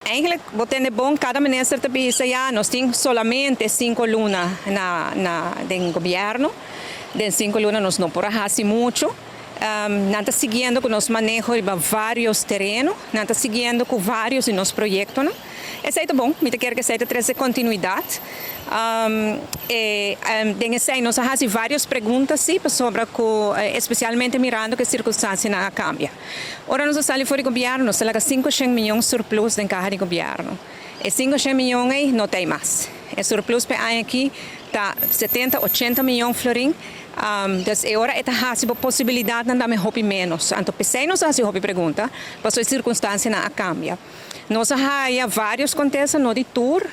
Eigenlijk, bo tende bon, cada minister ta bisa, ja, nos tin solamente 5 luna na den gobierno. Den 5 luna nos no por haci mucho. Nan ta siguiendo cu nos maneho riba varios tereno, nan ta siguiendo cu varios di nos proyectonan. Esey ta bon, mi ta kere cu esey ta trece continuidad. E den esey nos a haci varios pregunta, si, sobre cu, especialmente mirando cu e circunstancianan a cambia. Ora nos a sali for di gobierno, nos a laga 500 miyon surplus den caha di gobierno. E 500 miyon ey no tin mas. E surplus pa aki ta 70, 80 miyon florin. Dus e ora e ta haci e posibilidad nan dame hopi menos. Anto p'esey nos a haci hopi pregunta, paso e circunstancianan a cambia. Nos a haya varios contesta, no di tur,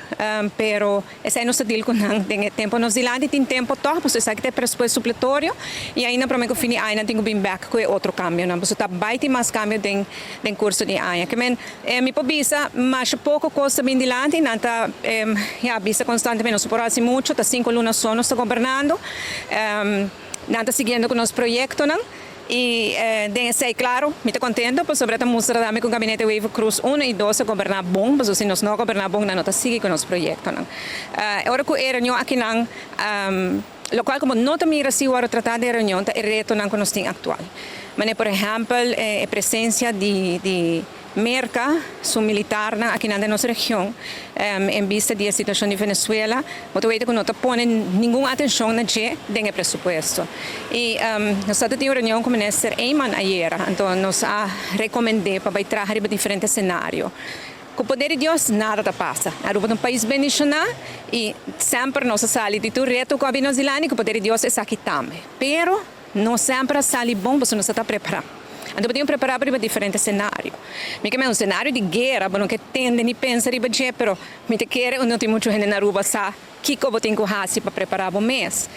pero esey nos ta deal cu nan den tempo nos dilanti. Tin tempo toch, paso esaki ta presupuesto supletorio y ainda pa mi cu fin di aña tin cu bin back cu otro cambio, no? Paso ta bay tin mas cambio den curso di aña. Kemen mi por bisa, mas poco cos ta bin dilanti, nan ta ja, bisa constantemente, nos por haci mucho, ta 5 luna so nos ta gobernando. Nan ta siguiendo cu nos proyectonan. Y den esey, claro, mi ta contento, pasobra ta mustra tambe cu gabinete Wever Croes 1 y 2 a goberna bon, pasobra si nos no goberna bon, no ta sigui cu nos proyectonan. Ora cu e reunion aki nan, lo cual como no ta mira si ora trata di reunion, ta e retonan cu nos tin actual. Mas, por ehempel, e presencia di Merca, su militarnan aki na nos region, en vista di e situacion di Venezuela, bo ta weta cu no ta pone ningun atencion na dje den e presupuesto. Y nos tabatin un reunion cu minister Eman ayera, anto nos a recomenda pa bay traha diferente scenario. Cu poder di Dios nada ta pasa. Aruba ta un pais bendiciona y semper nos a sali di tur reto cu a bin nos dilanti, cu poder di Dios esaki tambe. Pero no semper a sali bon, pasobra nos no ta prepara. Anto, bo prepara pa diferente scenario. Mi kiermen, un scenario di guera, bo no kier tende ni pensa riba dje, pero mi ta kere no tin mucho hende na Aruba sa kico bo tin cu haci pa prepara bo mes.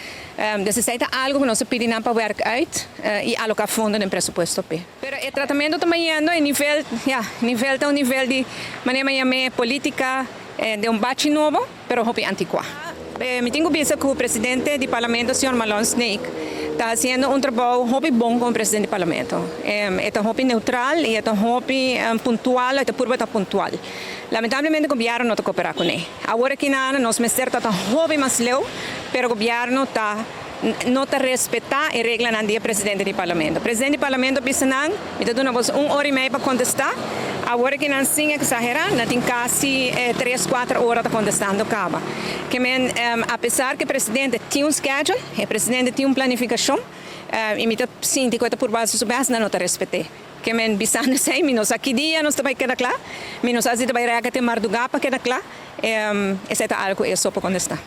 Dus esey ta algo cu nos a pidi nan pa werk uit y aloca fondo den presupuesto p'e. Pero e tratamento ta yendo e nivel, ja, nivel ta un nivel di manera yama politica di un bachi nobo, pero hopi anticua. Mi tin cu bisa cu e presidente di parlamento, señor Marlon Sneek, ta haciendo un trabou hopi bon como presidente di parlamento. E ta hopi neutral y e ta hopi puntual, e ta purba ta puntual. Lamentablemente, gobierno no ta coopera cu ne. Awor aki na nos mester ta hopi mas leu, pero gobierno no ta respeta e reglanan di presidente di parlamento. Presidente di parlamento a bisa nan, mi ta duna boso un ora y mey pa contesta. Awor aki nan, sin exagera, nan tin casi 3, 4 ora ta contestando caba. Kemen, apesar cu e presidente tin un schedule, e presidente tin un planificacion, y mi ta sinti cu e ta purba su best, no ta respeta. Kemen, bisando esey, mi no sa ki dia nos ta bay keda cla, mi no sa si ta bay rek te marduga pa keda cla, esey ta algo cu e so por contesta.